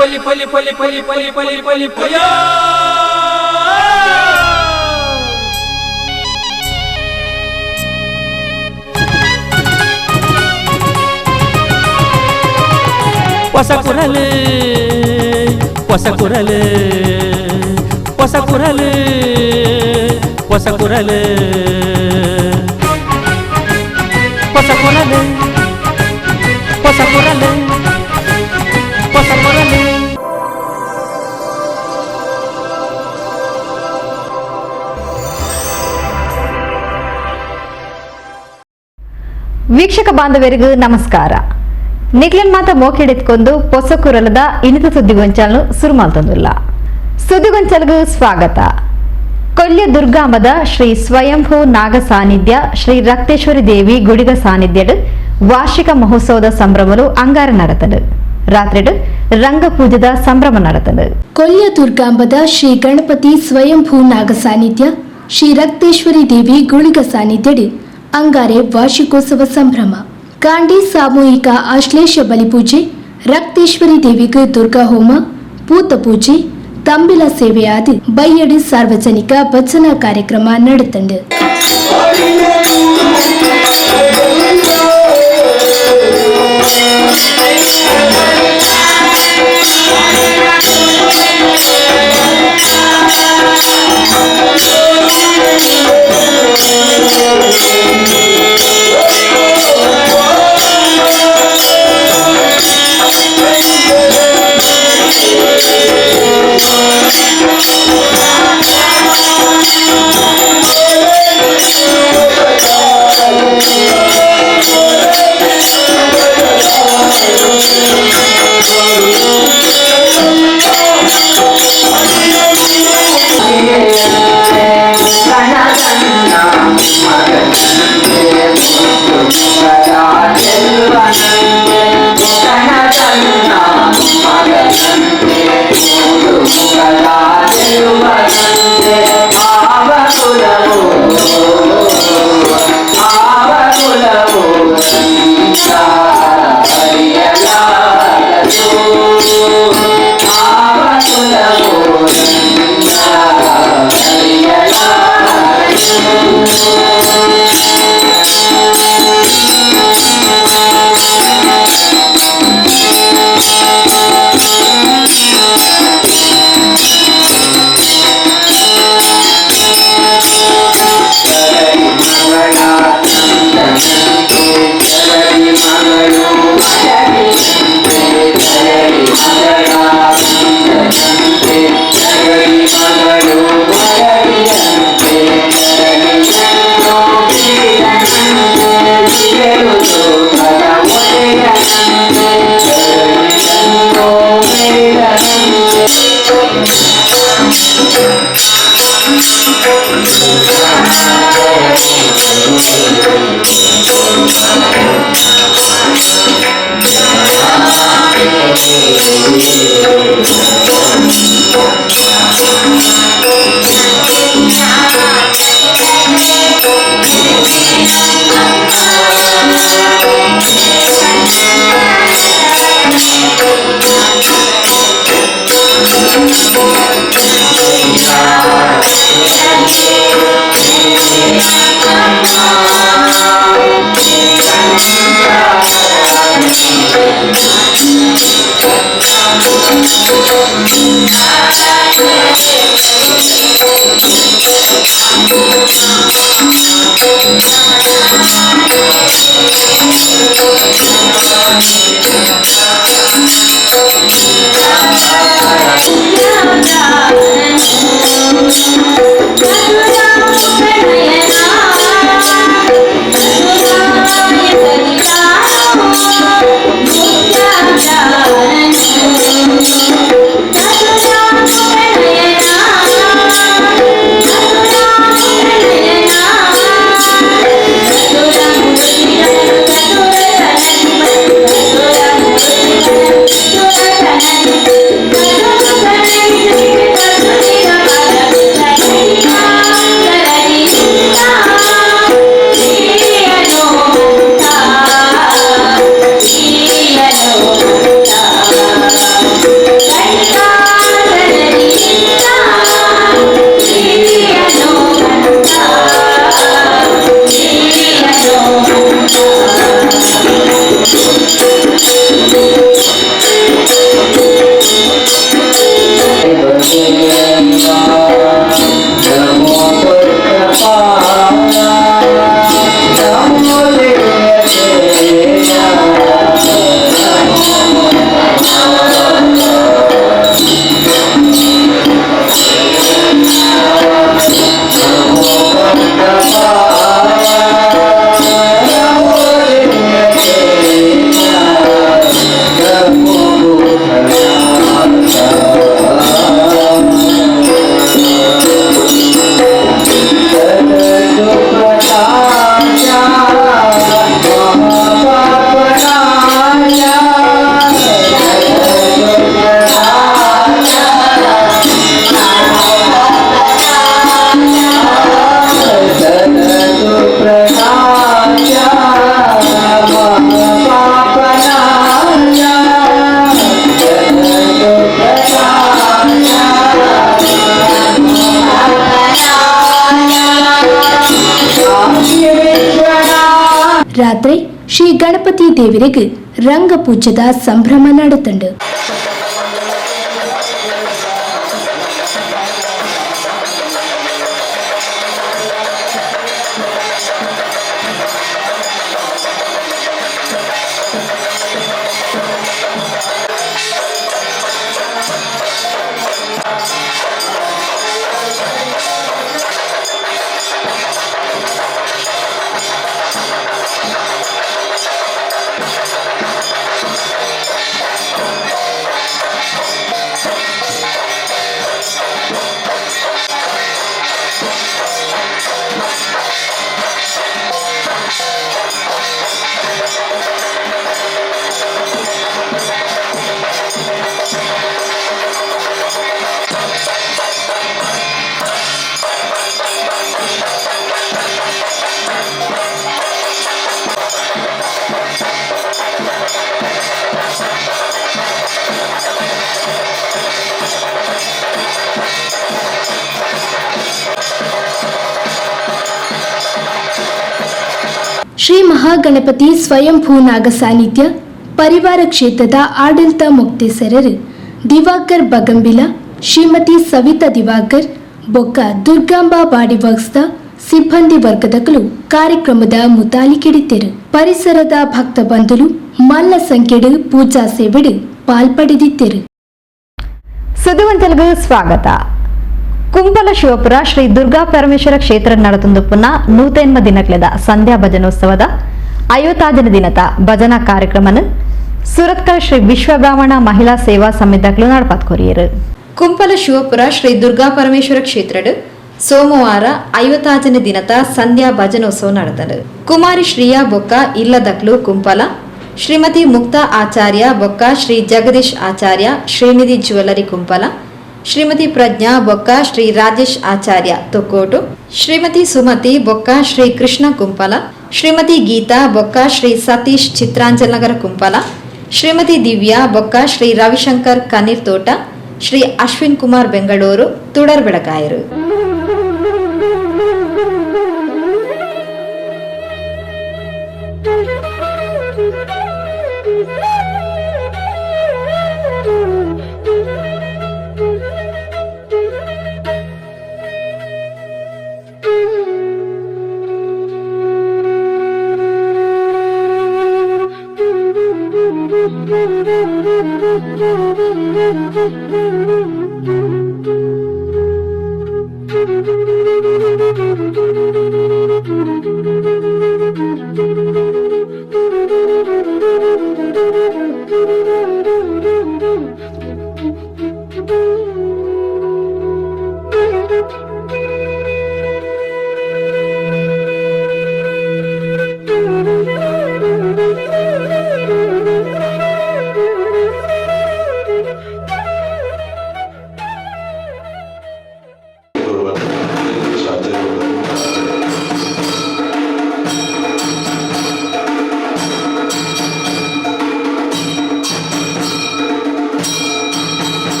ಪಲಿ ಪಲಿ ಪಲಿ ಪಲಿ ಪಲಿ ಪಲಿ ಪಲಿ ಪಯ ಹೊಸ ಕುರಲು ಹೊಸ ಕುರಲು ಹೊಸ ಕುರಲು ಹೊಸ ಕುರಲು ಹೊಸ ಕುರಲು ಹೊಸ ಕುರಲು ಹೊಸ ಕುರಲು. ವೀಕ್ಷಕ ಬಾಂಧವರಿಗೂ ನಮಸ್ಕಾರ. ನಿಕ್ಲೆನ್ ಮಾತ ಮೋಕೆಡೆತ್ಕೊಂಡು ಪೊಸ ಕುರಲದ ಇನಿತ ಸುದ್ದಿಗೊಂಚలను ಸುರುಮಾಲ್ತೊಂದುಲ್ಲ. ಸುದ್ದಿಗೊಂಚಲ್ಗೂ ಸ್ವಾಗತ. ಕೊಲ್ಯ ದುರ್ಗಾಂಬದ ಶ್ರೀ ಸ್ವಯಂಭೂ ನಾಗ ಸಾನ್ನಿಧ್ಯ ಶ್ರೀ ರಕ್ತೇಶ್ವರಿ ದೇವಿ ಗುಡಿಗ ಸಾನ್ನಿಧ್ಯಡ್ ವಾರ್ಷಿಕ ಮಹೋತ್ಸವದ ಸಂಭ್ರಮಲು ಅಂಗಾರ ನಡತದು. ರಾತ್ರಿಡು ರಂಗಪೂಜದ ಸಂಭ್ರಮ ನಡತದು. ಕೊಲ್ಯ ದುರ್ಗಾಂಬದ ಶ್ರೀ ಗಣಪತಿ ಸ್ವಯಂಭೂ ನಾಗ ಸಾನ್ನಿಧ್ಯ ಶ್ರೀ ರಕ್ತೇಶ್ವರಿ ದೇವಿ ಗುಳಿಗ ಸಾನ್ನಿಧ್ಯಡಿ ಅಂಗಾರೆ ವಾರ್ಷಿಕೋತ್ಸವ ಸಂಭ್ರಮ. ಕಾಂಡಿ ಸಾಮೂಹಿಕ ಆಶ್ಲೇಷ ಬಲಿಪೂಜೆ, ರಕ್ತೇಶ್ವರಿ ದೇವಿಗೆ ದುರ್ಗಾ ಹೋಮ, ಪೂತ ಪೂಜೆ, ತಂಬಿಲ ಸೇವೆ ಆದಿ ಬೈಯಡಿ ಸಾರ್ವಜನಿಕ ಭಜನಾ ಕಾರ್ಯಕ್ರಮ ನಡೆತಂಡು. ರಾತ್ರಿ ಶ್ರೀ ಗಣಪತಿ ದೇವರಿಗೆ ರಂಗಪೂಜೆದ ಸಂಭ್ರಮ ನಡೆತಂಡು. ಶ್ರೀ ಮಹಾಗಣಪತಿ ಸ್ವಯಂಭೂ ನಾಗ ಸಾನ್ನಿಧ್ಯ ಪರಿವಾರ ಕ್ಷೇತ್ರದ ಆಡಳಿತ ಮೊಕ್ತೇಸರರು ದಿವಾಕರ್ ಬಗಂಬಿಲ, ಶ್ರೀಮತಿ ಸವಿತಾ ದಿವಾಕರ್ ಬೊಕ್ಕ ದುರ್ಗಾಂಬಾ ಬಾಡಿ ವರ್ಕ್ಸ್ದ ಸಿಬ್ಬಂದಿ ವರ್ಗದಕಲು ಕಾರ್ಯಕ್ರಮದ ಮುತಾಲಿಕಿಡಿತೆರು. ಪರಿಸರದ ಭಕ್ತ ಬಂಧುಲು ಮಲ್ಲ ಸಂಖ್ಯೆಡು ಪೂಜಾ ಸೇವೆಡು ಪಾಲ್ಪಡೆದಿತ್ತೆರು. ಸುದ್ದಿವಂತಲಿಗೂ ಸ್ವಾಗತ. ಕುಂಬಲ ಶಿವಪುರ ಶ್ರೀ ದುರ್ಗಾ ಪರಮೇಶ್ವರ ಕ್ಷೇತ್ರ ನಡೆತಂದು ಪುನಃ ನೂತೈನ್ಮ ದಿನಕ್ಲೆದ ಸಂಧ್ಯಾ ಭಜನೋತ್ಸವದ 50ನೇ ದಿನದ ಭಜನಾ ಕಾರ್ಯಕ್ರಮನ ಸುರತ್ಕಲ್ ಶ್ರೀ ವಿಶ್ವಬ್ರಾಹ್ಮಣ ಮಹಿಳಾ ಸೇವಾ ಸಮಿತಿಗಳು ನಡಪಾತ್ ಕೊರಿಯರು. ಕುಂಪಲ ಶಿವಪುರ ಶ್ರೀ ದುರ್ಗಾ ಪರಮೇಶ್ವರ ಕ್ಷೇತ್ರಡ್ ಸೋಮವಾರ 50ನೇ ದಿನದ ಸಂಧ್ಯಾ ಭಜನೋತ್ಸವ ನಡೆದನು. ಕುಮಾರಿ ಶ್ರೀಯಾ ಬೊಕ್ಕ ಇಲ್ಲದಕ್ಲು ಕುಂಪಲ, ಶ್ರೀಮತಿ ಮುಕ್ತಾ ಆಚಾರ್ಯ ಬೊಕ್ಕ ಶ್ರೀ ಜಗದೀಶ್ ಆಚಾರ್ಯ ಶ್ರೀನಿಧಿ ಜ್ಯುವೆಲರಿ ಕುಂಪಲ, ಶ್ರೀಮತಿ ಪ್ರಜ್ಞಾ ಬೊಕ್ಕ ಶ್ರೀ ರಾಜೇಶ್ ಆಚಾರ್ಯ ತೊಕ್ಕೋಟು, ಶ್ರೀಮತಿ ಸುಮತಿ ಬೊಕ್ಕ ಶ್ರೀ ಕೃಷ್ಣ ಕುಂಪಲ, ಶ್ರೀಮತಿ ಗೀತಾ ಬೊಕ್ಕ ಶ್ರೀ ಸತೀಶ್ ಚಿತ್ರಾಂಜಲನಗರ ಕುಂಪಲ, ಶ್ರೀಮತಿ ದಿವ್ಯಾ ಬೊಕ್ಕ ಶ್ರೀ ರವಿಶಂಕರ್ ಕನೀರ್ ತೋಟ, ಶ್ರೀ ಅಶ್ವಿನ್ ಕುಮಾರ್ ಬೆಂಗಳೂರು ತುಡರ್ ಬೆಳಗಾಯರು.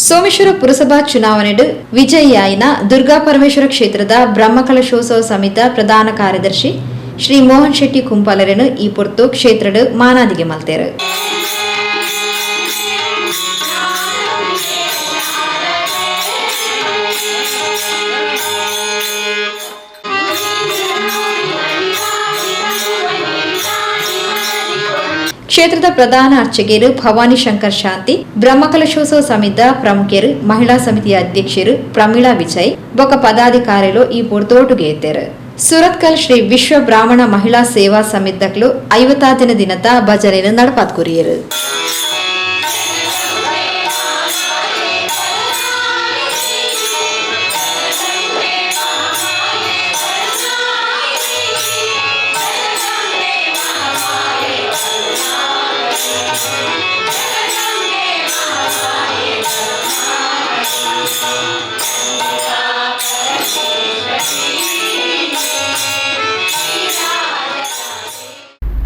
Someshwara ಪುರಸಭಾ ಚುನಾವಣೆಡು ವಿಜಯಿಯಾಯಿನ ದುರ್ಗಾ ಪರಮೇಶ್ವರ ಕ್ಷೇತ್ರದ ಬ್ರಹ್ಮಕಲಶೋತ್ಸವ ಸಮಿತಿ ಪ್ರಧಾನ ಕಾರ್ಯದರ್ಶಿ ಶ್ರೀ ಮೋಹನ್ ಶೆಟ್ಟಿ ಕುಂಪಾಲರೆನು ಈ ಪೊರ್ತು ಕ್ಷೇತ್ರಡು ಮಾನಾದಿಗೆ ಮಲ್ತೇರು. ಕ್ಷೇತ್ರದ ಪ್ರಧಾನ ಅರ್ಚಕರು ಭವಾನಿ ಶಂಕರ್ ಶಾಂತಿ, ಬ್ರಹ್ಮಕಲಶೋತ್ಸವ ಸಮಿತಿ ಪ್ರಮುಖರು, ಮಹಿಳಾ ಸಮಿತಿಯ ಅಧ್ಯಕ್ಷರು ಪ್ರಮೀಳಾ ವಿಜಯ್ ಬೊಕ ಪದಾಧಿಕಾರಿಗಳು ಈ ಪೊರ್ತೋಟುಗೆ ಎತ್ತೇರು. ಸುರತ್ಕಲ್ ಶ್ರೀ ವಿಶ್ವ ಬ್ರಾಹ್ಮಣ ಮಹಿಳಾ ಸೇವಾ ಸಮಿತಿಗಳು 50ನೇ ದಿನದ ಭಜನೆಯನ್ನು ನಡಪಾತ್ಕುರಿಯರು.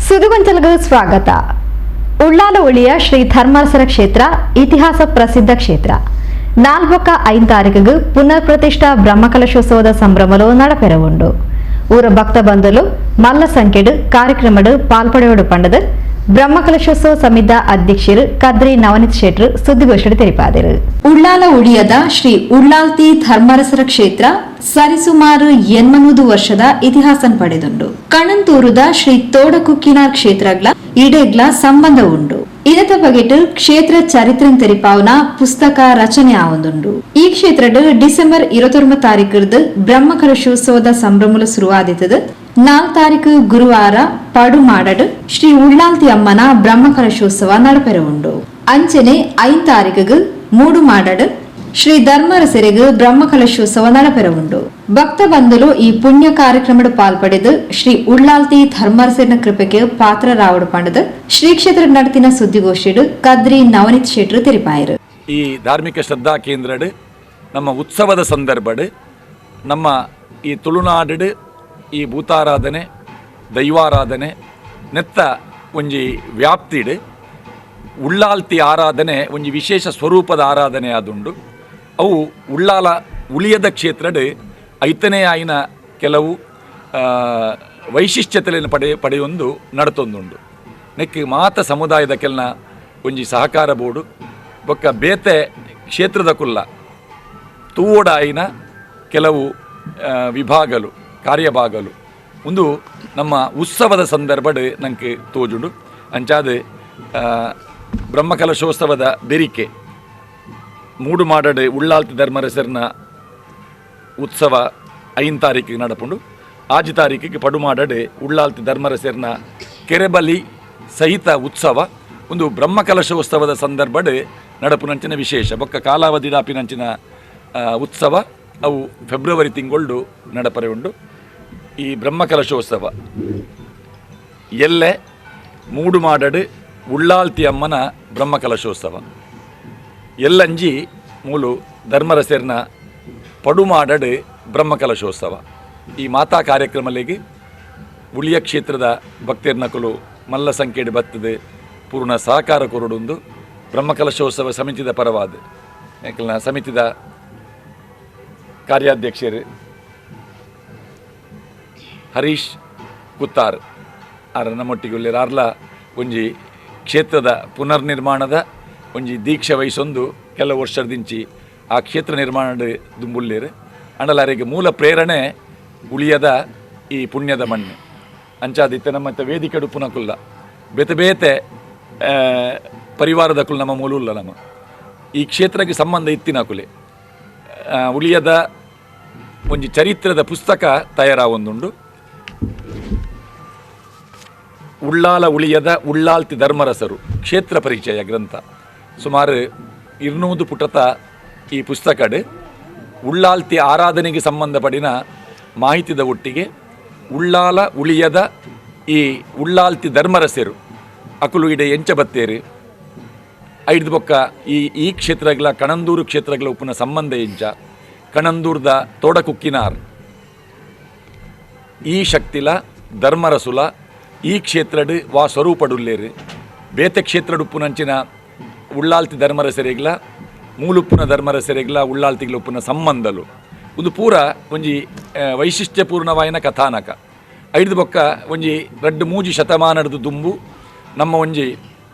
ಸುದುಗೊಂಚಲಗ ಸ್ವಾಗತ. ಉಳ್ಳಾಲ ಉಳಿಯ ಶ್ರೀ ಧರ್ಮಾರಸರ ಕ್ಷೇತ್ರ ಇತಿಹಾಸ ಪ್ರಸಿದ್ಧ ಕ್ಷೇತ್ರ. 4-5 ತಾರೀಕಿಗೆ ಪುನರ್ ಪ್ರತಿಷ್ಠಾ ಬ್ರಹ್ಮಕಲಶೋತ್ಸವದ ಸಂಭ್ರಮಲು ನಡಪೆರವುಂಡು. ಊರ ಭಕ್ತ ಬಂಧುಲು ಮಲ್ಲ ಸಂಖ್ಯೆಡು ಕಾರ್ಯಕ್ರಮಡು ಪಾಲ್ಪಡೆಯೋಡು ಪಂಡದು ಬ್ರಹ್ಮಕಲಶೋತ್ಸವ ಸಮಿತಿ ಅಧ್ಯಕ್ಷರು ಕದ್ರಿ ನವನೀತ್ ಶೆಟ್ರು ಸುದ್ದಿಗೋಷ್ಠಿ ತಿಳಿಪಾದರು. ಉಳ್ಳಾಲ ಉಳಿಯದ ಶ್ರೀ ಉಳ್ಳಾಲ್ತಿ ಧರ್ಮರಸರ ಕ್ಷೇತ್ರ ಸರಿಸುಮಾರು 800 ವರ್ಷದ ಇತಿಹಾಸ ಪಡೆದುಂಡು. ಕಣಂತೂರುದ ಶ್ರೀ ತೋಡಕುಕ್ಕಿನಾರ್ ಕ್ಷೇತ್ರಗಳ ಇಡೆಗ್ಲ ಸಂಬಂಧ ಉಂಡು. ಇದರ ಬಗೆಟ್ ಕ್ಷೇತ್ರ ಚರಿತ್ರೆ ತೆರಿಪಾವನ ಪುಸ್ತಕ ರಚನೆ ಆವೊಂದುಂಡು. ಈ ಕ್ಷೇತ್ರಡ್ ಡಿಸೆಂಬರ್ 29 ತಾರೀಕುರ್ದು ಬ್ರಹ್ಮಕಲಶೋತ್ಸವದ ಸಂಭ್ರಮಲು ಶುರುವಾದಿತ್ತದು. 4 ತಾರೀಕು ಗುರುವಾರ ಪಡುಮಾಡಡ್ ಶ್ರೀ ಉಳ್ಳಾಲ್ತಿ ಅಮ್ಮನ ಬ್ರಹ್ಮಕಲಶೋತ್ಸವ ನಡಪೆರ ಉಂಡು. ಅಂಚನೆ 5 ತಾರೀಕಿಗೆ ಮೂಡು ಮಾಡಡ್ ಶ್ರೀ ಧರ್ಮರಸೆರೆಗ್ ಬ್ರಹ್ಮಕಲಶೋತ್ಸವ ನಡಪೆರ ಉಂಡು. ಭಕ್ತ ಬಂಧುಲು ಈ ಪುಣ್ಯ ಕಾರ್ಯಕ್ರಮದ ಪಾಲ್ಪಡೆದು ಶ್ರೀ ಉಳ್ಳಾಲ್ತಿ ಧರ್ಮರಸೆನ ಕೃಪೆಗೆ ಪಾತ್ರರಾವಡು ಪಂಡದು ಶ್ರೀ ಕ್ಷೇತ್ರ ನಡೆತಿನ ಸುದ್ದಿಗೋಷ್ಠಿಡು ಕದ್ರಿ ನವನೀತ್ ಶೆಟ್ರು ತೆರಿಪಾಯರು. ಈ ಧಾರ್ಮಿಕ ಶ್ರದ್ಧಾ ಕೇಂದ್ರಡು ನಮ್ಮ ಉತ್ಸವದ ಸಂದರ್ಭಡು ನಮ್ಮ ಈ ತುಳುನಾಡು ಈ ಭೂತಾರಾಧನೆ ದೈವಾರಾಧನೆ ನೆತ್ತ ಒಂಜಿ ವ್ಯಾಪ್ತಿಡು ಉಳ್ಳಾಲ್ತಿ ಆರಾಧನೆ ಒಂಜಿ ವಿಶೇಷ ಸ್ವರೂಪದ ಆರಾಧನೆ ಆದುಂಡು. ಅವು ಉಳ್ಳಾಲ ಉಳಿಯದ ಕ್ಷೇತ್ರಡ್ ಐತನೇ ಆಯಿನ ಕೆಲವು ವೈಶಿಷ್ಟ್ಯತೆಯನ್ನು ಪಡೆಯೊಂದು ನಡತೊಂದುಂಡು. ನೆಕ್ ಮಾತ ಸಮುದಾಯದ ಕೆಲನ ಒಂಜಿ ಸಹಕಾರ ಬೋರ್ಡು ಬೊಕ್ಕ ಬೇತೆ ಕ್ಷೇತ್ರದ ಕುಲ್ಲ ತೂವೋಡಾಯಿನ ಕೆಲವು ವಿಭಾಗಲು ಕಾರ್ಯಭಾಗಲು ಒಂದು ನಮ್ಮ ಉತ್ಸವದ ಸಂದರ್ಭಡ್ ನಂಗೆ ತೋಜುಂಡು. ಅಂಚಾದ ಬ್ರಹ್ಮಕಲಶೋತ್ಸವದ ಬೆರಿಕೆ ಮೂಡು ಮಾಡಡೆ ಉಳ್ಳಾಲ್ತಿ ಧರ್ಮರಸರ್ನ ಉತ್ಸವ 5 ತಾರೀಕಿಗೆ ನಡಪುಂಡು. 6 ತಾರೀಕಿಗೆ ಪಡುಮಾಡಡೆ ಉಳ್ಳಾಲ್ತಿ ಧರ್ಮರಸರ್ನ ಕೆರೆಬಲಿ ಸಹಿತ ಉತ್ಸವ ಒಂದು ಬ್ರಹ್ಮಕಲಶೋತ್ಸವದ ಸಂದರ್ಭಡ್ ನಡಪುನಂಚಿನ ವಿಶೇಷ ಬೊಕ್ಕ ಕಾಲಾವಧಿ ಡಾಪಿನಂಚಿನ ಉತ್ಸವ ಅವು ಫೆಬ್ರವರಿ ತಿಂಗಳು ನಡಪರೆ ಉಂಡು. ಈ ಬ್ರಹ್ಮಕಲಶೋತ್ಸವ ಎಲ್ಲೆ ಮೂಡುಮಾಡಡು ಉಳ್ಳಾಲ್ತಿ ಅಮ್ಮನ ಬ್ರಹ್ಮಕಲಶೋತ್ಸವ. ಎಲ್ಲಂಜಿ ಮೂಲು ಧರ್ಮರಸೆರ್ನ ಪಡುಮಾಡಡು ಬ್ರಹ್ಮಕಲಶೋತ್ಸವ. ಈ ಮಾತಾ ಕಾರ್ಯಕ್ರಮಲಿಗೆ ಉಳಿಯ ಕ್ಷೇತ್ರದ ಭಕ್ತರ್ನಕುಲು ಮಲ್ಲ ಸಂಖ್ಯೆಡ್ ಬತ್ತದೆ ಪೂರ್ಣ ಸಹಕಾರ ಕೊರಡುಂದು ಬ್ರಹ್ಮಕಲಶೋತ್ಸವ ಸಮಿತಿದ ಪರವಾದ ಯಾಕಂದ್ರೆ ಸಮಿತಿದ ಕಾರ್ಯಾಧ್ಯಕ್ಷರು ಹರೀಶ್ ಕುತ್ತಾರ್ ಆರ ನಮ್ಮೊಟ್ಟಿಗೆ ಆರ್ಲ ಒಂಜಿ ಕ್ಷೇತ್ರದ ಪುನರ್ನಿರ್ಮಾಣದ ಒಂಜಿ ದೀಕ್ಷೆ ವಹಿಸೊಂದು ಕೆಲವು ವರ್ಷದಿಂಚಿ ಆ ಕ್ಷೇತ್ರ ನಿರ್ಮಾಣ ದುಂಬುಲ್ಲೇರು ಅಂಡಲಾರಿಗೆ ಮೂಲ ಪ್ರೇರಣೆ ಉಳಿಯದ ಈ ಪುಣ್ಯದ ಮಣ್ಣು ಅಂಚಾದಿತ್ತೆ ನಮ್ಮ ವೇದಿಕೆ ಪುನಕುಲ್ಲ ಬೇತೆ ಬೇತೆ ಪರಿವಾರದ ಕುಲ್ ನಮ್ಮ ಮೂಲುಲ್ಲ ನಮ್ಮ ಈ ಕ್ಷೇತ್ರಕ್ಕೆ ಸಂಬಂಧ ಇತ್ತಿನ ಕುಲೆ ಉಳಿಯದ ಒಂಜಿ ಚರಿತ್ರದ ಪುಸ್ತಕ ತಯಾರಾವೊಂದುಂಡು. ಉಳ್ಳಾಲ ಉಳಿಯದ ಉಳ್ಳಾಲ್ತಿ ಧರ್ಮರಸರು ಕ್ಷೇತ್ರ ಪರಿಚಯ ಗ್ರಂಥ ಸುಮಾರು 200 ಪುಟತ ಈ ಪುಸ್ತಕಡು ಉಳ್ಳಾಲ್ತಿ ಆರಾಧನೆಗೆ ಸಂಬಂಧಪಡಿನ ಮಾಹಿತಿದ ಒಟ್ಟಿಗೆ ಉಳ್ಳಾಲ ಉಳಿಯದ ಈ ಉಳ್ಳಾಲ್ತಿ ಧರ್ಮರಸರು ಅಕುಲು ಇಡೆ ಎಂಚ ಬತ್ತೇರು ಐದು ಬೊಕ್ಕ ಈ ಈ ಕ್ಷೇತ್ರಗಳ ಕಣಂದೂರು ಕ್ಷೇತ್ರಗಳ ಉಪ್ಪುನ ಸಂಬಂಧ ಎಂಚ ಕಣಂದೂರ್ದ ತೋಡಕುಕ್ಕಿನಾರ್ ಈ ಶಕ್ತಿಲ ಧರ್ಮರಸುಲ ಈ ಕ್ಷೇತ್ರಡು ವಾ ಸ್ವರೂಪಡುಲ್ಲೇರು ಬೇತೆ ಕ್ಷೇತ್ರಡುಪ್ಪುನಂಚಿನ ಉಳ್ಳಾಲ್ತಿ ಧರ್ಮರಸರಿಗ್ಲ ಮೂಲುಪ್ಪುನ ಧರ್ಮರಸರಿಗ್ಲ ಉಳ್ಳಾಲ್ತಿಗಳ ಉಪ್ಪುನ ಸಂಬಂಧಲು ಒಂದು ಪೂರ ಒಂಜಿ ವೈಶಿಷ್ಟ್ಯಪೂರ್ಣವಾಯಿನ ಕಥಾನಕ. ಐದು ಬೊಕ್ಕ ಒಂಜಿ ರಡ್ಡು ಮೂಜಿ ಶತಮಾನದ ದುಂಬು ನಮ್ಮ ಒಂಜಿ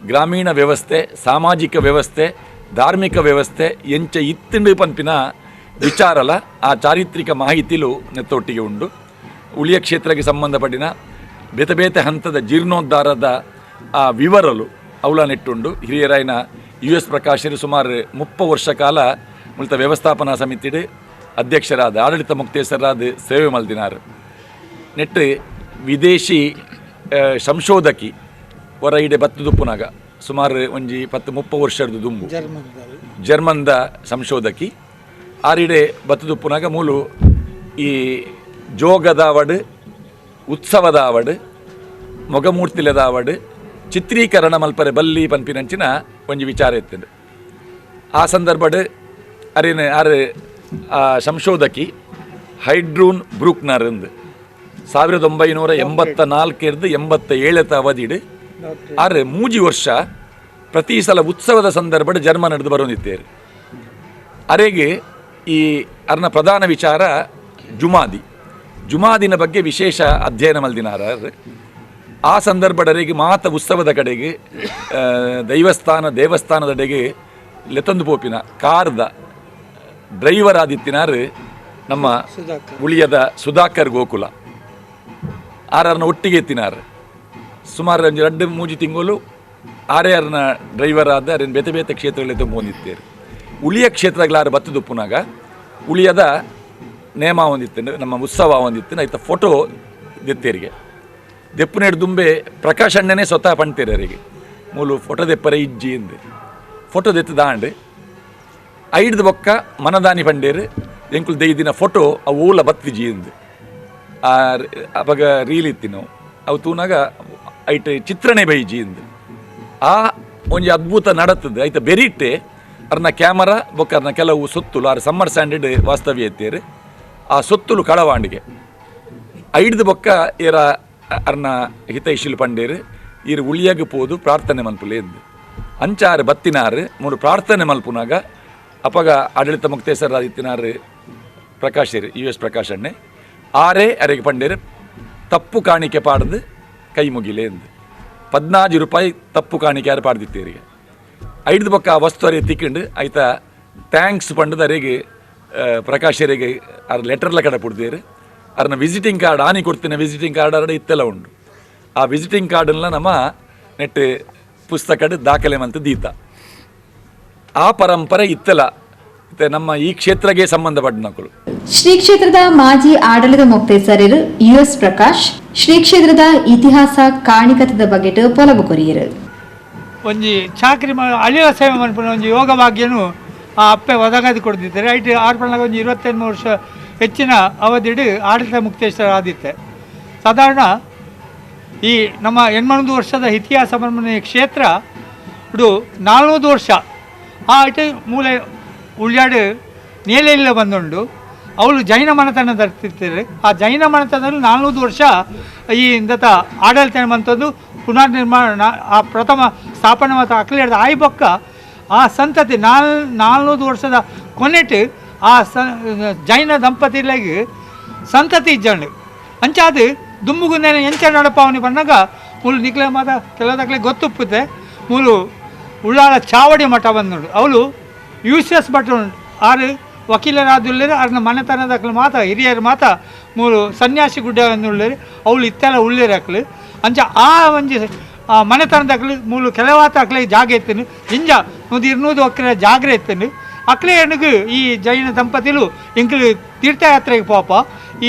ಗ್ರಾಮೀಣ ವ್ಯವಸ್ಥೆ, ಸಾಮಾಜಿಕ ವ್ಯವಸ್ಥೆ, ಧಾರ್ಮಿಕ ವ್ಯವಸ್ಥೆ ಎಂಚ ಇತ್ತಿಂಡು ಪನ್ಪಿನ ವಿಚಾರಲ ಆ ಚಾರಿತ್ರಿಕ ಮಾಹಿತಿಲು ನೆತ್ತೊಟ್ಟಿಗೆ ಉಂಡು. ಉಳಿಯ ಕ್ಷೇತ್ರಕ್ಕೆ ಸಂಬಂಧಪಟ್ಟಿನ ಬೇತೆ ಬೇತೆ ಹಂತದ ಜೀರ್ಣೋದ್ಧಾರದ ಆ ವಿವರಲು ಅವಳ ನೆಟ್ಟುಂಡು. ಹಿರಿಯರಾಯನ ಯು ಎಸ್ ಪ್ರಕಾಶರು ಸುಮಾರು 30 ವರ್ಷ ಕಾಲ ಮುಲ್ತ ವ್ಯವಸ್ಥಾಪನಾ ಸಮಿತಿಡು ಅಧ್ಯಕ್ಷರಾದ ಆಡಳಿತ ಮುಕ್ತೇಸರಾದ ಸೇವೆ ಮಲ್ದಿನಾರು. ನೆಟ್ಟು ವಿದೇಶಿ ಸಂಶೋಧಕಿ ಹೊರ ಇಡೆ ಬತ್ತುದುಪ್ಪುನಾಗ ಸುಮಾರು ಒಂಜಿ 10-30 ವರ್ಷದ ದುಂಬು ಜರ್ಮನ್ದ ಸಂಶೋಧಕಿ ಆರಿಡೆ ಬತ್ತುದುಪ್ಪುನಾಗ ಮೂಲು ಈ ಜೋಗದಾವಡು, ಉತ್ಸವದಾವಡು, ಮೊಗಮೂರ್ತಿಲದಾವಡು ಚಿತ್ರೀಕರಣ ಮಲ್ಪರೆ ಬಲ್ಲಿ ಪನ್ಪಿನಂಚಿನ ಒಂಜಿ ವಿಚಾರ ಇತ್ತು. ಆ ಸಂದರ್ಭಡ್ ಅರೇನು ಆರು ಆ ಸಂಶೋಧಕಿ ಹೈಡ್ರೂನ್ ಬ್ರೂಕ್ನರ್ ಎಂದು 1984 87 ಅವಧಿಡು ಆರು 3 ವರ್ಷ ಪ್ರತಿ ಸಲ ಉತ್ಸವದ ಸಂದರ್ಭಡ್ ಜರ್ಮನ್ ಹಿಡಿದು ಬರೋದಿತ್ತೇರು. ಅರೆಗೆ ಈ ಅರ್ನ ಪ್ರಧಾನ ವಿಚಾರ ಜುಮಾದಿ, ಜುಮಾದಿನ ಬಗ್ಗೆ ವಿಶೇಷ ಅಧ್ಯಯನ ಮಲ್ದಿನಾರ. ಆ ಸಂದರ್ಭಡರಿಗೆ ಮಾತ ಉತ್ಸವದ ಕಡೆಗೆ ದೈವಸ್ಥಾನ ದೇವಸ್ಥಾನದಡೆಗೆ ಲೆತ್ತೊಂದು ಪೋಪಿನ ಕಾರ್ದ ಡ್ರೈವರ್ ಆದಿತ್ತಿನಾರು ನಮ್ಮ ಉಳಿಯದ ಸುಧಾಕರ್ ಗೋಕುಲ ಆರನ್ನ ಒಟ್ಟಿಗೆ ಎತ್ತಿನಾರು. ಸುಮಾರು ಒಂಜಿ 2-3 ತಿಂಗಳು ಆರೇ ಅರ್ನ ಡ್ರೈವರ್ ಆದ ಅರೇನು ಬೇತೆ ಬೇತೆ ಕ್ಷೇತ್ರಗಳಲ್ಲಿ ತುಂಬಿಕೊಂಡಿತ್ತೇರು. ಉಳಿಯ ಕ್ಷೇತ್ರಗಳಾರು ಬತ್ತುದುಪ್ಪುನಾಗ ಉಳಿಯದ ನೇಮ ಒಂದಿತ್ತು, ನಮ್ಮ ಉತ್ಸವ ಒಂದಿತ್ತು, ಐತ ಫೋಟೋ ದೆತ್ತೇರಿಗೆ ದೆಪ್ಪುನೇಡು ದುಂಬೆ ಪ್ರಕಾಶ್ ಅಣ್ಣನೇ ಸ್ವತಃ ಪಣ್ತೇರು ಅವರಿಗೆ ಮೂಲು ಫೋಟೋ ದೆಪ್ಪರೆ ಇಜ್ಜಿ ಎಂದು ಫೋಟೋ ದೆತ್ತು ದಾಂಡು ಐಡ್ದು ಬೊಕ್ಕ ಮನದಾನಿ ಪಂಡೇರು ಎಂಕುಲು ದೈದಿನ ಫೋಟೋ ಅವು ಓಲ ಬತ್ತಿಜಿ ಎಂದು ಆ ಅವಾಗ ರೀಲ್ ಇತ್ತಿನವು ಅವು ತೂನಾಗ ಐಟ್ ಚಿತ್ರಣೆ ಬೈಜಿ ಎಂದು ಆ ಒಂಜಿ ಅದ್ಭುತ ನಡತದೆ. ಐತ ಬೆರಿಟ್ಟೆ ಅರ್ನ ಕ್ಯಾಮರಾ ಬೊಕ್ಕ ಅರ್ನ ಕೆಲವು ಸೊತ್ತುಲು ಆರು ಸಮ್ಮರ್ ಸ್ಟ್ಯಾಂಡರ್ಡ್ ವಾಸ್ತವ್ಯ ಎತ್ತೇರು ಆ ಸೊತ್ತುಲು ಕಳವಾಂಡಿಗೆ ಐಡ್ದು ಬೊಕ್ಕ ಏರ ಅರ್ನ ಹಿತೈಷಿಲು ಪಂಡೇರು ಈರು ಉಳಿಯಾಗ ಪೋದು ಪ್ರಾರ್ಥನೆ ಮಲ್ಪುಲೆ ಎಂದು ಅಂಚಾರು ಬತ್ತಿನಾರು ಮೂರು ಪ್ರಾರ್ಥನೆ ಮಲ್ಪುನಾಗ ಅಪಗ ಆಡಳಿತ ಮುಕ್ತೇಸರ ಇತ್ತಿನಾರು ಪ್ರಕಾಶರು ಯು ಎಸ್ ಪ್ರಕಾಶ್ ಅಣ್ಣೆ ಆರೇ ಅರೆಗೆ ಪಂಡೇರು ತಪ್ಪು ಕಾಣಿಕೆ ಪಾಡ್ದು ಕೈ ಮುಗಿಲೆ ಎಂದು 14 ರೂಪಾಯಿ ತಪ್ಪು ಕಾಣಿಕೆ ಯಾರು ಪಾಡ್ದಿತ್ತೇರಿಗೆ ಐದು ಬೊಕ್ಕ ಆ ವಸ್ತು ಅರೆ ತಿಕ್ಕೊಂಡು ಆಯ್ತಾ thanks ಪಂಡದ ಅರೆಗೆ ಪ್ರಕಾಶರಿಗೆ ಅರ್ ಲೆಟರ್ಲ ಕಡೆ ಪುಡ್ದೇರು ಅರ್ನ ವಿಸಿಟಿಂಗ್ ಕಾರ್ಡ್ ಆನಿ ಕೊಡ್ತೀನಿ ವಿಸಿಟಿಂಗ್ ಕಾರ್ಡ್ ಅರಡ ಇತ್ತೆಲ್ಲ ಉಂಡು ಆ ವಿಸಿಟಿಂಗ್ ಕಾರ್ಡನ್ನ ನಮ್ಮ ನೆಟ್ಟು ಪುಸ್ತಕಡ್ ದಾಖಲೆ ಮಂತ ದೀತ ಆ ಪರಂಪರೆ ಇತ್ತೆಲ್ಲ ನಮ್ಮ ಈ ಕ್ಷೇತ್ರಕ್ಕೆ ಸಂಬಂಧಪಟ್ಟನಕುಲು. ಶ್ರೀ ಕ್ಷೇತ್ರದ ಮಾಜಿ ಆಡಳಿತ ಮೊಕ್ತೇಸರರು ಯು ಎಸ್ ಪ್ರಕಾಶ್ ಶ್ರೀ ಕ್ಷೇತ್ರದ ಇತಿಹಾಸ ಕಾಣಿಕತದ ಬಗ್ಗೆ ಪೊಲಬು ಕೊರಿಯರು. ಒಂಜಿ ಚಾಕ್ರಿ ಅಳಿಯ ಸೇವೆ ಮನ್ಪುನ ಒಂಜಿ ಯೋಗ ಭಾಗ್ಯನು ಆ ಅಪ್ಪೆ ಒದಗಾದಿ ಕೊಡ್ತಿದ್ದಾರೆ. ಐಟ್ ಆರು ಪಣ್ಣಾಗ ಒಂಜಿ 25 ವರ್ಷ ಹೆಚ್ಚಿನ ಅವಧಿಡು ಆಡಳಿತ ಮುಕ್ತೇಶ್ವರ ಆದಿತ್ತೆ. ಸಾಧಾರಣ ಈ ನಮ್ಮ 800 ವರ್ಷದ ಇತಿಹಾಸ ಮನೆ ಕ್ಷೇತ್ರ ಇದು 400 ವರ್ಷ ಆ ಇಟ್ಟು ಮೂಲೆ ಉಳ್ಯಾಡು ನೇಲೆಲ್ಲ ಬಂದುಂಡು. ಅವಳು ಜೈನ ಮನೆತನ ತರ್ತಿರ್ತಾರೆ. ಆ ಜೈನ ಮನೆತನದಲ್ಲಿ 400 ವರ್ಷ ಈ ಇಂದತ ಆಡಳಿತ ಬಂತದ್ದು ಪುನರ್ನಿರ್ಮಾಣ ಆ ಪ್ರಥಮ ಸ್ಥಾಪನೆ ಮತ್ತು ಅಕ್ಲೇಡ್ದ ಆಯ್ಬೊಕ್ಕ ಆ ಸಂತತಿ 400 ವರ್ಷದ ಕೊನೆಟ್ ಆ ಜೈನ ದಂಪತಿಗಳಿಗೆ ಸಂತತಿ ಇಜ್ಜಂಡು ಅಂಚಾದು ದುಂಬುಗುಂದೇನೆ ಎಂಚ ನಡಪಾವನಿ ಬಂದಾಗ ಮೂಲು ನಿಕ್ಲೆ ಮಾತ ಕೆಲವದಕ್ಲೆ ಗೊತ್ತುಪ್ಪುತ್ತೆ. ಮೂಲು ಉಳ್ಳಾಲ ಚಾವಡಿ ಮಠ ಬಂದುಂಡು. ಅವಳು ಯೂಸಸ್ ಭಟ್ ಉಂಟು ಆರು ವಕೀಲರಾದುಳ್ಳೇರು ಅವ್ರನ್ನ ಮನೆತನದಕ್ಲು ಮಾತ ಹಿರಿಯರು ಮಾತ ಮೂಲು ಸನ್ಯಾಸಿ ಗುಡ್ಡ ಉಳ್ಳೇರು ಅವಳು ಇತ್ತೆಲ್ಲ ಉಳ್ಳೇರು ಅಕ್ಲು ಅಂಚ ಆ ಒಂಜಿ ಆ ಮನೆತನದಕ್ಲು ಮೂಲು ಕೆಲವಾತ ಅಕ್ಲೆ ಜಾಗ ಎತ್ತನು ಇಂಜ 100-200 ಒಕ್ಕರೆ ಜಾಗ್ರೆ ಎತ್ತನು ಅಕ್ಲೆ ಎಣ್ಣಗು ಈ ಜೈನ ದಂಪತಿಲು ಇಂಕ್ಲು ತೀರ್ಥಯಾತ್ರೆಗೆ ಪಾಪ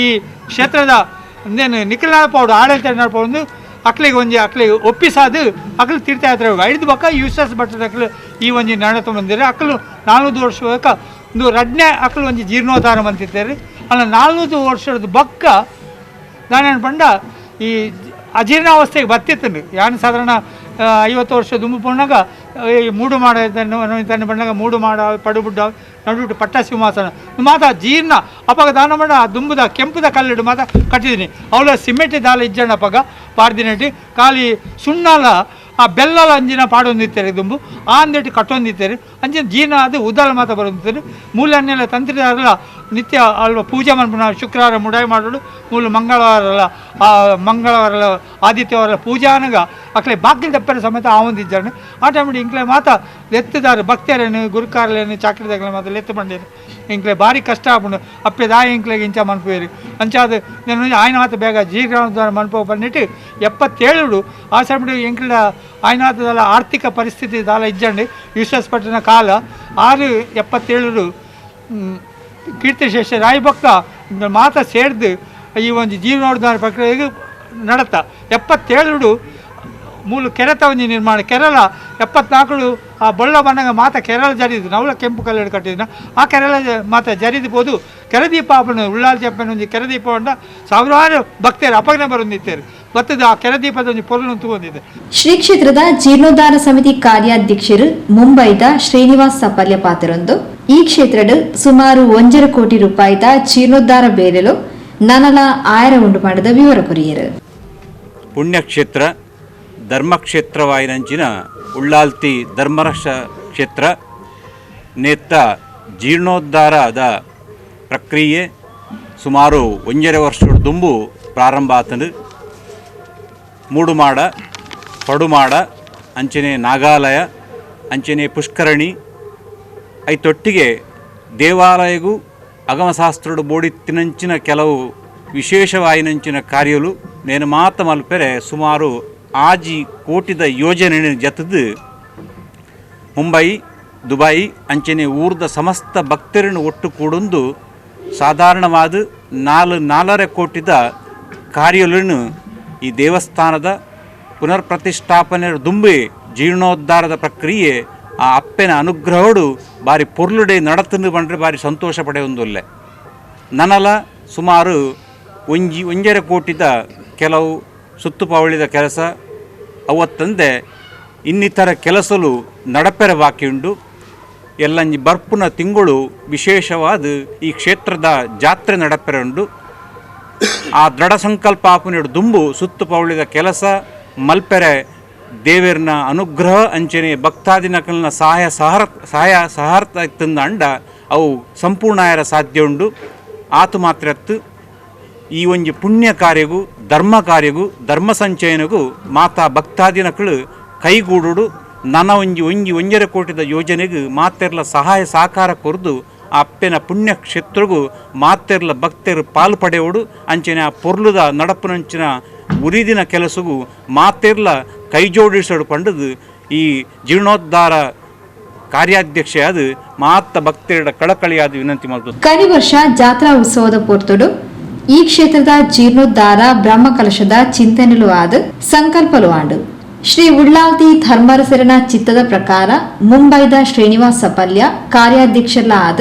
ಈ ಕ್ಷೇತ್ರದ ನೇನು ನಿಖಿಲ್ ನಡಪಾವಡು ಆಡಳಿತ ನಡಪಾವಡು ಅಕ್ಲೆಗೆ ಒಂಜಿ ಅಕ್ಲೆಗೆ ಒಪ್ಪಿಸಾದು ಅಕ್ಲು ತೀರ್ಥಯಾತ್ರೆ ಹೋಗಿ ಐದು ಬಕ್ಕ ಯೂಸಸ್ ಭಟ್ಟದ ಅಕ್ಲು ಈ ಒಂಜಿ ನಡತ ಬಂದಿರಿ ಅಕ್ಲು 400 ವರ್ಷ ಬಕ್ಕ ಒಂದು ರಡ್ನೆ ಅಕ್ಲು ಒಂಜಿ ಜೀರ್ಣೋದ್ಧಾರ ಬಂತಿದ್ದಾರೆ. ಅಲ್ಲ 400 ವರ್ಷದ ಬಕ್ಕ ನಾನೇನು ಪಂಡ ಈ ಅಜೀರ್ಣಾವಸ್ಥೆಗೆ ಬತ್ತಿತ್ತು. ಯಾನು ಸಾಧಾರಣ 50 ವರ್ಷ ದುಂಬು ಪೋಣಾಗ ಈ ಮೂಡು ಮಾಡ ತನ್ನ ಬಣ್ಣಾಗ ಮೂಡು ಮಾಡ ಪಡುಬುಡ್ಡ ನಡುಬಿಟ್ಟು ಪಟ್ಟ ಸಿಂಹಾಸನ ಮಾತ ಜೀರ್ಣ ಅಪಾಗ ದಾನ ಮಾಡ ಆ ದುಂಬುದ ಕೆಂಪುದ ಕಲ್ಲಿಡು ಮಾತ ಕಟ್ಟಿದ್ದೀನಿ. ಅವಳ ಸಿಮೆಂಟ್ ದಾಲ ಇಜ್ಜಣ್ಣ ಅಪಾಗ ಪಾಡ್ದಿನಟ್ಟಿ ಖಾಲಿ ಸುಣ್ಣಲ ಆ ಬೆಲ್ಲಲ ಅಂಜಿನ ಪಾಡೊಂದಿತ್ತಾರೆ ದುಂಬು ಆ ಅಂದಿಟ್ಟು ಕಟ್ಟೊಂದಿತ್ತಾರೆ ಅಂಜಿನ ಜೀರ್ಣ ಅದು ಉದಲ ಮಾತ ಬರೊಂದಿತ್ತಾರೆ. ಮೂಲನ್ನೆಲ್ಲ ತಂತ್ರಿದಾರಲ್ಲ ನಿತ್ಯ ಅಲ್ವ ಪೂಜೆ ಮನ್ಪುನ ಶುಕ್ರವಾರ ಮುಡಾಯಿ ಮಾಡೋಡು ಮೂಲ ಮಂಗಳವಾರಲ್ಲ ಆ ಮಂಗಳವಾರಲ್ಲ ಆದಿತ್ಯವಾರ ಪೂಜಾನಗ ಅಕ್ಲೆ ಬಾಗಿಲು ದಪ್ಪರ ಸಮೇತ ಆ ಒಂದಿದ್ದಾನೆ. ಆ ಟೈಮ್ ಇಂಕ್ಲೆ ಮಾತ ಲೆತ್ತದಾರು ಭಕ್ತರೇನು ಗುರುಕಾರ್ಲೇನು ಚಾಕ್ರಿದಾಗಲೇ ಮಾತ ಲೆತ್ತು ಬಂಡೇನು ಇಂಕ್ಲೆ ಭಾರಿ ಕಷ್ಟ ಆಪುಂಡು ಅಪ್ಪೆ ದಾಯ ಇಂಕ್ಲೆಗೆ ಇಂಚ ಮನ್ಪುವೇರು ಅಂಚಾದ ನಾನು ఆయన ಮಾತ ಬೇಗ ಜೀರ್ಣೋದ್ಧಾರ ಮನ್ಪು ಬಂದಿಟ್ಟು 77 ಆ ಸಮಯ ಎಂಕ್ಲ ಆಯ್ನಾಥದಲ್ಲ ಆರ್ಥಿಕ ಪರಿಸ್ಥಿತಿ ದಾಲ ಇಜ್ಜಂಡು ವಿಶ್ವಾಸ ಪಟ್ಟಿನ ಕಾಲ 6 77 ಕೀರ್ತಿಶೇಷ ರಾಯಭಕ್ತ ಮಾತ ಸೇರ್ದು ಈ ಒಂದು ಜೀರ್ಣೋದ್ಧಾರ ಪ್ರಕ್ರಿಯೆಗೆ ನಡತ 77 ಮೂಲ ಕೆರೆತ ಒಂಜಿ ನಿರ್ಮಾಣ ಕೆರಳ 74 ಆ ಬೊಳ್ಳ ಬಣ್ಣಗ ಮಾತ ಕೆರಳ ಜರಿದು ನವಲ ಕೆಂಪು ಕಲ್ಲಡು ಕಟ್ಟಿದ್ನ ಆ ಕೆರಳ ಮಾತ ಜರಿದು ಪೋದು ಕೆರದೀಪ ಆಪಣ ಉಳ್ಳಾಲ್ ಚಪ್ಪನ ಒಂಜಿ ಕೆರದೀಪ ಉಂಡ ಸಾವಿರಾರು ಭಕ್ತರು ಅಪಗ್ನ ಬರೊಂದಿತ್ತೇರು ಬತ್ತದ ಆ ಕೆರದೀಪದ ಒಂಜಿ ಪೊರುಲು ತಗೊಂಡಿದೆ. ಶ್ರೀ ಕ್ಷೇತ್ರದ ಜೀರ್ಣೋದ್ಧಾರ ಸಮಿತಿ ಕಾರ್ಯಾಧ್ಯಕ್ಷರು ಮುಂಬೈದ ಶ್ರೀನಿವಾಸ್ ಸಪಲ್ಯ ಪಾತ್ರರೊಂದು ಈ ಕ್ಷೇತ್ರದ ಸುಮಾರು 1.5 ಕೋಟಿ ರೂಪಾಯಿದ ಜೀರ್ಣೋದ್ಧಾರ ಬೇರೆಲು ನನಲ ಆಯರ ಉಂಡು ಮಾಡಿದ ವಿವರ ಕೊರಿಯರು. ಪುಣ್ಯಕ್ಷೇತ್ರ ಧರ್ಮಕ್ಷೇತ್ರವಾಯಿನಂಚಿನ ಉಳ್ಳಾಲ್ತಿ ಧರ್ಮರಕ್ಷ ಕ್ಷೇತ್ರ ನೇತ್ತ ಜೀರ್ಣೋದ್ಧಾರದ ಪ್ರಕ್ರಿಯೆ ಸುಮಾರು 1.5 ವರ್ಷ ದುಂಬು ಪ್ರಾರಂಭ ಆತನು. ಮೂಡುಮಾಡ ಪಡುಮಾಡ ಅಂಚನೆ ನಾಗಾಲಯ ಅಂಚನೆ ಪುಷ್ಕರಣಿ ಐತೊಟ್ಟಿಗೆ ದೇವಾಲಯಗೂ ಅಗಮಶಾಸ್ತ್ರೋಡು ಬೋಡಿತ್ತಿನಂಚಿನ ಕೆಲವು ವಿಶೇಷವಾಯಿನಂಚಿನ ಕಾರ್ಯಲು ನೇನು ಮಾತ ಮಲ್ಪೆರೆ ಸುಮಾರು 6 ಕೋಟಿದ ಯೋಜನೆ ಜತದು ಮುಂಬೈ ದುಬೈ ಅಂಚನೆ ಊರ್ದ ಸಮಸ್ತ ಭಕ್ತರನ್ನು ಒಟ್ಟು ಕೂಡೊಂದು ಸಾಧಾರಣವಾದ 4-4.5 ಕೋಟಿದ ಕಾರ್ಯಗಳನ್ನು ಈ ದೇವಸ್ಥಾನದ ಪುನರ್ ಪ್ರತಿಷ್ಠಾಪನೆ ದುಂಬೆ ಜೀರ್ಣೋದ್ಧಾರದ ಪ್ರಕ್ರಿಯೆ ಆ ಅಪ್ಪೆನ ಅನುಗ್ರಹೋಡು ಬಾರಿ ಪೊರ್ಲುಡೆ ನಡತನ್ನು ಬಂದರೆ ಬಾರಿ ಸಂತೋಷ ಪಡೆಯೊಂದುಲ್ಲೆ. ನನಲ ಸುಮಾರು 1.5 ಕೋಟಿದ ಕೆಲವು ಸುತ್ತುಪಾವಳಿದ ಕೆಲಸ ಅವತ್ತಂದೆ ಇನ್ನಿತರ ಕೆಲಸಲು ನಡಪೆರ ಬಾಕಿಯುಂಡು. ಎಲ್ಲಂಜಿ ಬರ್ಪುನ ತಿಂಗಳು ವಿಶೇಷವಾದ ಈ ಕ್ಷೇತ್ರದ ಜಾತ್ರೆ ನಡಪೆರ ಉಂಡು. ಆ ದೃಢ ಸಂಕಲ್ಪ ಆಪುನೆಡು ದುಂಬು ಸುತ್ತುಪಾವಳಿದ ಕೆಲಸ ಮಲ್ಪೆರೆ ದೇವರನ ಅನುಗ್ರಹ ಅಂಚನೆ ಭಕ್ತಾದಿನಕಲ್ನ ಸಹಾಯ ಸಹಾರ್ಥ ತಂದ ಅಂಡ ಅವು ಸಂಪೂರ್ಣ ಆಯರ ಸಾಧ್ಯ ಉಂಡು. ಆತು ಮಾತ್ರತ್ತು ಈ ಒಂಜಿ ಪುಣ್ಯ ಕಾರ್ಯಗೂ ಧರ್ಮ ಕಾರ್ಯಗೂ ಧರ್ಮ ಸಂಚಯನಗೂ ಮಾತಾ ಭಕ್ತಾದಿನಕಳು ಕೈಗೂಡುಡು ನನ್ನ ಒಂಜಿ ಒಂಜಿ 1.5 ಕೋಟಿದ ಯೋಜನೆಗೂ ಮಾತೆರ್ಲ ಸಹಾಯ ಸಹಕಾರ ಕೊರ್ದು ಆ ಅಪ್ಪೆನ ಪುಣ್ಯ ಕ್ಷೇತ್ರಗೂ ಮಾತೆರ್ಲ ಭಕ್ತರು ಪಾಲು ಪಡೆಯೋಡು ಅಂಚನೆ ಆ ಪೊರ್ಲುದ ನಡಪುನಂಚಿನ ಉರಿದಿನ ಕೆಲಸಗೂ ಮಾತೆರ್ಲ ಕೈ ಜೋಡಿಸೋಡು ಪಂಡದು ಈ ಜೀರ್ಣೋದ್ಧಾರ ಕಾರ್ಯಾಧ್ಯಕ್ಷೆ ಅದು ಮಾತ ಭಕ್ತರ ಕಳಕಳಿಯಾದ ವಿನಂತಿ ಮಾಡ್ತು. ಕನಿ ವರ್ಷ ಜಾತ್ರಾ ಉತ್ಸವದ ಪೊರ್ತುಡು ಈ ಕ್ಷೇತ್ರದ ಜೀರ್ಣೋದ್ಧಾರ ಬ್ರಹ್ಮಕಲಶದ ಚಿಂತನೆಲು ಆದ ಸಂಕಲ್ಪಲು ಆಂಡು. ಶ್ರೀ ಉಳ್ಳಾಲ್ತಿ ಧರ್ಮರಸರನ ಚಿತ್ತದ ಪ್ರಕಾರ ಮುಂಬೈದ ಶ್ರೀನಿವಾಸ ಪಲ್ಯ ಕಾರ್ಯಾಧ್ಯಕ್ಷರ್ಲ ಆದ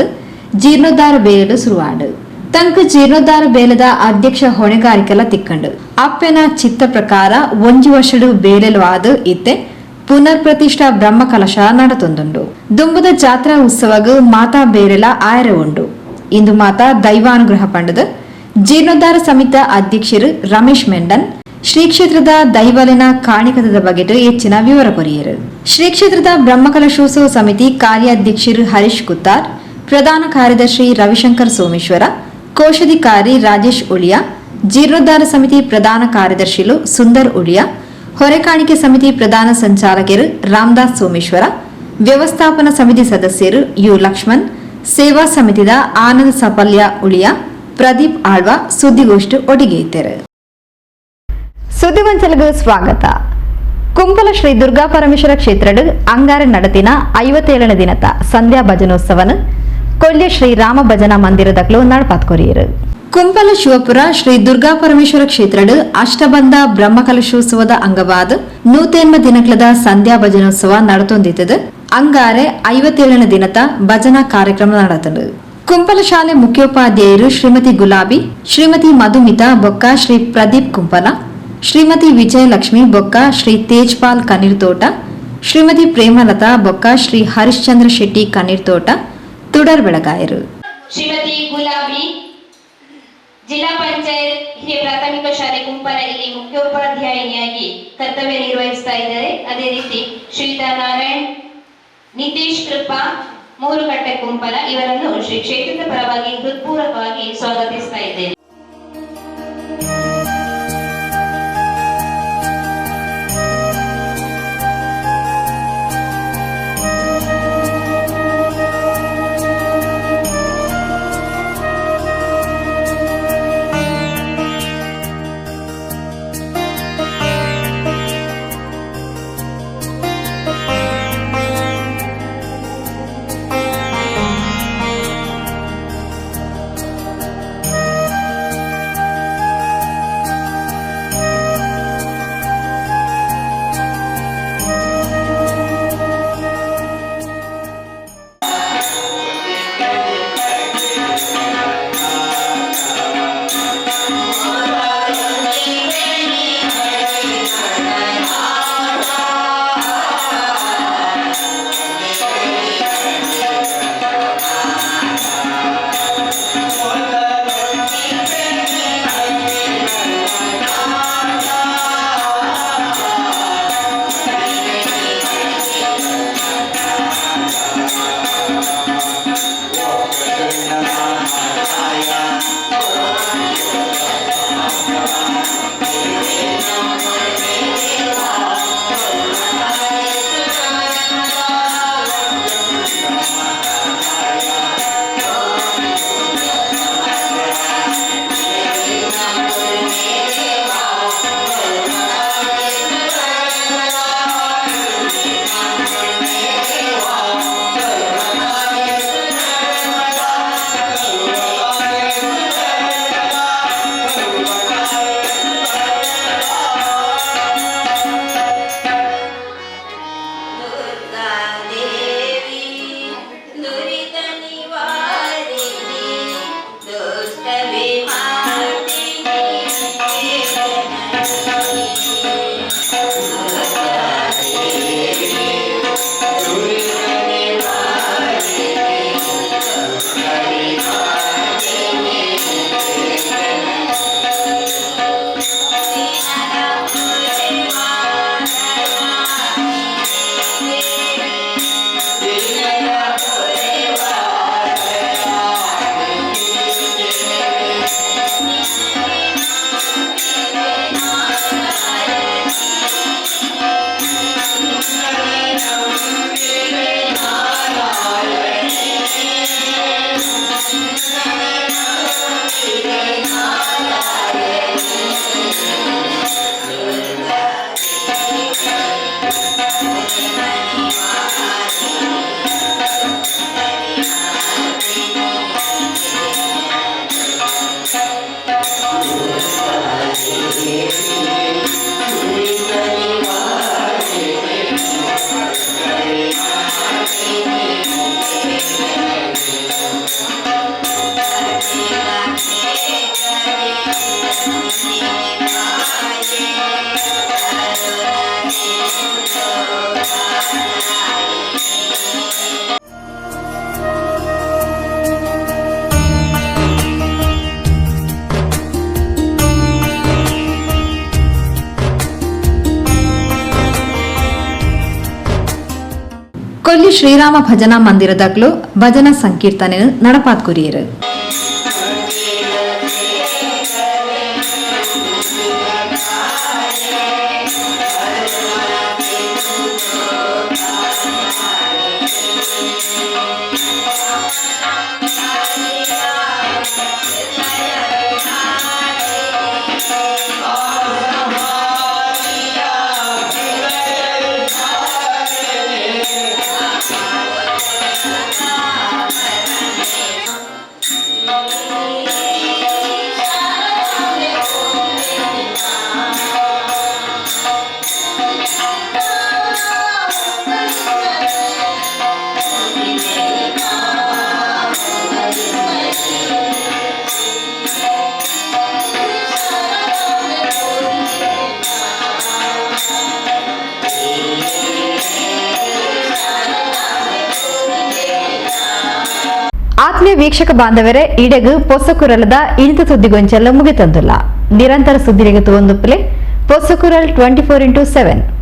ಜೀರ್ಣೋದ್ಧಾರ ಬೇರಲು ಶುರುವಾಂಡು. ತಂಕ್ ಜೀರ್ಣೋದ್ಧಾರ ಬೇಲೆದ ಅಧ್ಯಕ್ಷ ಹೊಣೆಗಾರಿಕೆಲ ತಿಕ್ಕಂಡು. ಅಪ್ಪೆನ ಚಿತ್ತ ಪ್ರಕಾರ ಒಂಜಿ ವರ್ಷಡು ಬೇಲೆಲು ಆದ್ ಇತ್ತೆ ಪುನರ್ ಪ್ರತಿಷ್ಠಾ ಬ್ರಹ್ಮ ಕಲಶ ನಡತೊಂದುಂಡು. ದುಂಬುದ ಜಾತ್ರಾ ಉತ್ಸವಗ್ ಮಾತಾ ಬೇರೆಲ ಆಯರೆ ಉಂಡು. ಇಂದು ಮಾತಾ ದೈವಾನುಗ್ರಹ ಪಂಡದು ಜೀರ್ಣೋದ್ಧಾರ ಸಮಿತ ಅಧ್ಯಕ್ಷರು ರಮೇಶ್ ಮೆಂಡನ್ ಶ್ರೀ ಕ್ಷೇತ್ರದ ದೈವಲೆನ ಕಾಣಿಕದ ಬಗೆಟ್ ಹೆಚ್ಚಿನ ವಿವರ ಕೊರಿಯರು. ಶ್ರೀ ಕ್ಷೇತ್ರದ ಬ್ರಹ್ಮಕಲಶೋತ್ಸವ ಸಮಿತಿ ಕಾರ್ಯಾಧ್ಯಕ್ಷರು ಹರೀಶ್ ಕುತ್ತಾರ್, ಪ್ರಧಾನ ಕಾರ್ಯದರ್ಶಿ ರವಿಶಂಕರ್ ಸೋಮೇಶ್ವರ, ಕೋಶಾಧಿಕಾರಿ ರಾಜೇಶ್ ಉಳಿಯ, ಜೀರ್ಣೋದ್ಧಾರ ಸಮಿತಿ ಪ್ರಧಾನ ಕಾರ್ಯದರ್ಶಿಲು ಸುಂದರ್ ಉಳಿಯ, ಹೊರೆಕಾಣಿಕೆ ಸಮಿತಿ ಪ್ರಧಾನ ಸಂಚಾಲಕರು ರಾಮದಾಸ್ ಸೋಮೇಶ್ವರ, ವ್ಯವಸ್ಥಾಪನಾ ಸಮಿತಿ ಸದಸ್ಯರು you Lakshman, ಸೇವಾ ಸಮಿತಿದ ಆನಂದ ಸಫಲ್ಯ ಉಳಿಯ, ಪ್ರದೀಪ್ ಆಳ್ವ ಸುದ್ದಿಗೋಷ್ಠಿ ಒಟ್ಟಿಗೆ ಇದ್ದರು. ಸುದ್ದಿಗೊಂಚಲಿಗೆ ಸ್ವಾಗತ. ಕುಂಪಲ ಶ್ರೀ ದುರ್ಗಾ ಪರಮೇಶ್ವರ ಕ್ಷೇತ್ರಡ್ ಅಂಗಾರೆ ನಡತಿನ 57ನೇ ದಿನತ ಸಂಧ್ಯಾ ಭಜನೋತ್ಸವನ ಕೊಲ್ಯ ಶ್ರೀ ರಾಮ ಭಜನಾ ಮಂದಿರದಕ್ಲು ನಡಪಾತ್ ಕೊರಿಯರು. ಕುಂಪಲ ಶಿವಪುರ ಶ್ರೀ ದುರ್ಗಾ ಪರಮೇಶ್ವರ ಕ್ಷೇತ್ರಡ್ ಅಷ್ಟಬಂಧ ಬ್ರಹ್ಮಕಲಶೋತ್ಸವದ ಅಂಗವಾದ 108 ದಿನಕ್ಲದ ಸಂಧ್ಯಾ ಭಜನೋತ್ಸವ ನಡತೊಂದಿತ್ತದು. ಅಂಗಾರೆ 57ನೇ ದಿನತ ಭಜನಾ ಕಾರ್ಯಕ್ರಮ ನಡತಂಡು. ಕುಂಪಲ ಶಾಲೆ ಮುಖ್ಯೋಪಾಧ್ಯಾಯರು ಶ್ರೀಮತಿ ಗುಲಾಬಿ, ಶ್ರೀಮತಿ ಮಧುಮಿತಾ ಬೊಕ್ಕ ಶ್ರೀ ಪ್ರದೀಪ್ ಕುಂಪಲ, ಶ್ರೀಮತಿ ವಿಜಯಲಕ್ಷ್ಮಿ ಬೊಕ್ಕ ಶ್ರೀ ತೇಜ್ಪಾಲ್ ಕನೀರ್ತೋಟ, ಶ್ರೀಮತಿ ಪ್ರೇಮಲತಾ ಬೊಕ್ಕ ಶ್ರೀ ಹರಿಶ್ಚಂದ್ರ ಶೆಟ್ಟಿ ಕನೀರ್ತೋಟ ತುಡರ್ ಬೆಳಗಾಯರು. ಶ್ರೀಮತಿ ಗುಲಾಬಿ, ಜಿಲ್ಲಾ ಪಂಚಾಯತ್ ಹಿರಿಯ ಪ್ರಾಥಮಿಕ ಶಾಲೆ ಕುಂಪಲ, ಇಲ್ಲಿ ಮುಖ್ಯೋಪಾಧ್ಯಾಯಿನಿಯಾಗಿ ಕರ್ತವ್ಯ ನಿರ್ವಹಿಸ್ತಾ ಇದ್ದಾರೆ. ಅದೇ ರೀತಿ ಶ್ರೀಯುತ ನಾರಾಯಣ್ ನಿತೀಶ್ ಕೃಪಾ ಮೂರುಕಟ್ಟೆ ಕುಂಪಲ, ಇವರನ್ನು ಶ್ರೀ ಕ್ಷೇತ್ರದ ಪರವಾಗಿ ಹೃತ್ಪೂರ್ವಕವಾಗಿ ಸ್ವಾಗತಿಸ್ತಾ ಇದ್ದೇನೆ. ಕೊಲ್ಲಿ ಶ್ರೀರಾಮ ಭಜನಾ ಮಂದಿರದಾಗ್ಲು ಭಜನಾ ಸಂಕೀರ್ತನೆ ನಡಪಾತ್ ಕೊರಿಯರು. ಆತ್ಮೀಯ ವೀಕ್ಷಕ ಬಾಂಧವರೇ, ಇಡೆಗು ಪೊಸಕುರಲದ ಇಣಿತ ಸುದ್ದಿಗೊಂಚಲ್ಲ ಮುಗಿತಂದುಲ್ಲ. ನಿರಂತರ ಸುದ್ದಿಗೆ ಒಂದು ಪ್ಲೇ ಪೊಸಕುರಲ್ 24x7.